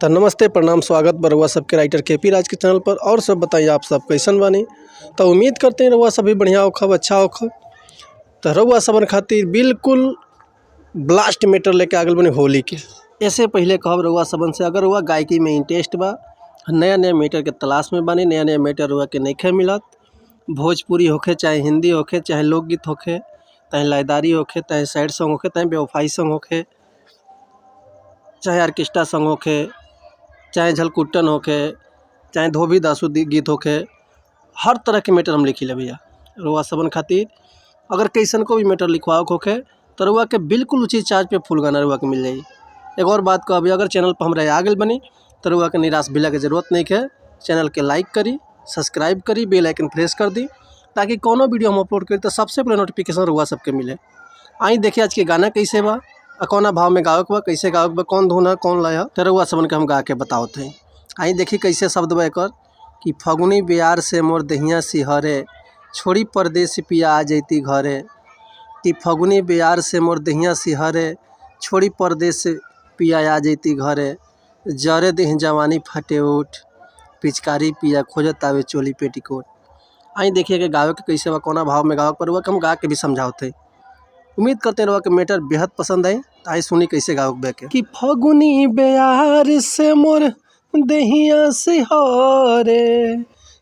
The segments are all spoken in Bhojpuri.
तो नमस्ते, प्रणाम, स्वागत बा रउआ सबके राइटर के पी राज के चैनल पर। और सब बताइए, आप सब कैसन बानी? तो उम्मीद करते हैं रउआ सभी बढ़िया होखब, अच्छा होखब। तो रउआ सबन खातिर बिल्कुल ब्लास्ट मैटर लेके आ गइल बानी होली के। ऐसे पहले कहब रउआ सबन से, अगर रउआ गायकी में इंटरेस्ट बा, नया नया मैटर के तलाश में बानी, नया नया मैटर रउआ के नइखे मिलत, भोजपुरी होखे चाहे हिंदी होखे, चाहे लोकगीत होखे, चाहे लयदारी होखे, चाहे सैड सॉन्ग होखे, चाहे बेवफाई सॉन्ग होखे, चाहे ऑर्केस्ट्रा सॉन्ग होखे, चाहे झलकुट्टन होखे, चाहे धोबी दासू गीत होखे, हर तरह के मैटर हम लिखी ले भैया। रउआ सबन खातिर अगर कैसन को भी मैटर लिखवावे के होखे तो रउआ के बिल्कुल उचित चार्ज पे फुल गाना रउआ के मिल जाई। एक और बात कहब, अगर चैनल पर हमरा आ गइल बनी तो रउआ के निराश भइला के जरूरत नहीं है। चैनल के लाइक करी, सब्सक्राइब करी, बेल आइकन प्रेस कर दी, ताकि कोनो वीडियो हम अपलोड करी तो सबसे पहले नोटिफिकेशन रउआ सबके मिले। आई देखिए आज के गाना कैसे बा, कौना भाव में गावे के बा, कैसे गावे के बा, कौन धुन है, कौन लय है, तो रउआ सबन के हम गा के बतावत हई। आई देखिए कैसे शब्द बा एकर कि फगुनी बियार से मोर दहिया सिहरे, छोड़ी परदेस पिया आ जैती घरे। कि फगुनी बियार से मोर दहिया सिहरे, छोड़ी परदेस पिया आ जैती घरे। जरे देह जवानी फटे उठ, पिचकारी पिया खोजत आवे चोली पेटीकोट। आई देखिए कि गावे के कैसे बा, कौना भाव में गावे के बा, हम गा के भी समझावत हई। उम्मीद करते हैं रउआ के मैटर बेहद पसंद आई। आई सुनी कैसे गावे के बा के। कि फगुनी बेयार से मोर दहिया सिहरे,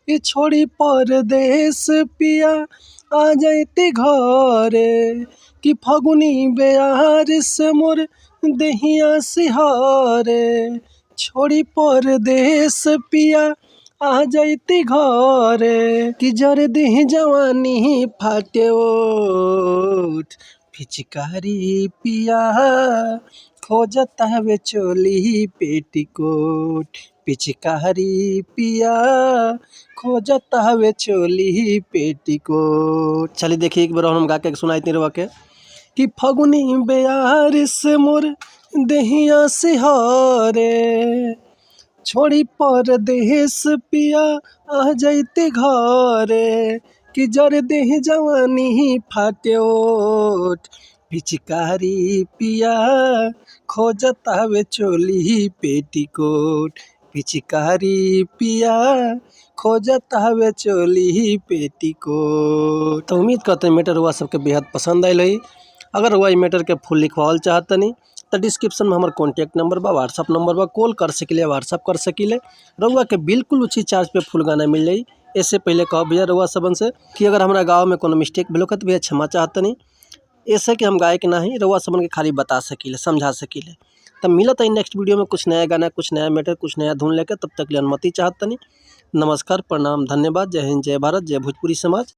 ई छोड़ी परदेस पिया आ जैती घरे। कि फगुनी बेयार से मोर दहिया सिहरे, छोड़ी परदेस पिया आ जैती घरे। कि जर देह जवानी फाटे ओठ, पिचकारी पिया खोजत हवे चोली पेटीकोट। पिचकारी पिया खोजत हवे चोली पेटीकोट। चलिए देखिए एक बार और हम गा के सुनाई रउआ के कि फगुनी बेयार से मोर दहिया सिहरे, छोड़ी परदेस पिया आ जैती घरे। कि जर देह जवानी फाटे ओठ, पिचकारी पिया खोजत हवे चोली पेटीकोट। पिचकारी पिया खोजत हवे चोली पेटीकोट। तो उम्मीद करते हैं मैटर रउआ सबके बेहद पसंद आयल होई। अगर रउआ ई मैटर के फुल लिखवावल चाहतनी तो डिस्क्रिप्शन में हमार कॉन्टैक्ट नंबर बा, व्हाट्सअप नंबर बा, कॉल कर सकिले, व्हाट्सअप कर सकिले। रउआ के बिल्कुल उचित चार्ज पे फुल गाना मिल जाई। इससे पहले कहब भैया रउआ सबन से कि अगर हमारा गाँव में कोनो मिस्टेक भेल होखे तो भैया क्षमा चाहतनी। ऐसे कि हम गायक ना ही, रउआ सबन के खाली बता सकीले, समझा सकीले। तब मिलत है नेक्स्ट वीडियो में कुछ नया गाना, कुछ नया मैटर, कुछ नया धुन लेकर। तब तक ले अनुमति चाहतनी। नमस्कार, प्रणाम, धन्यवाद। जय हिंद, जय भारत, जय भोजपुरी समाज।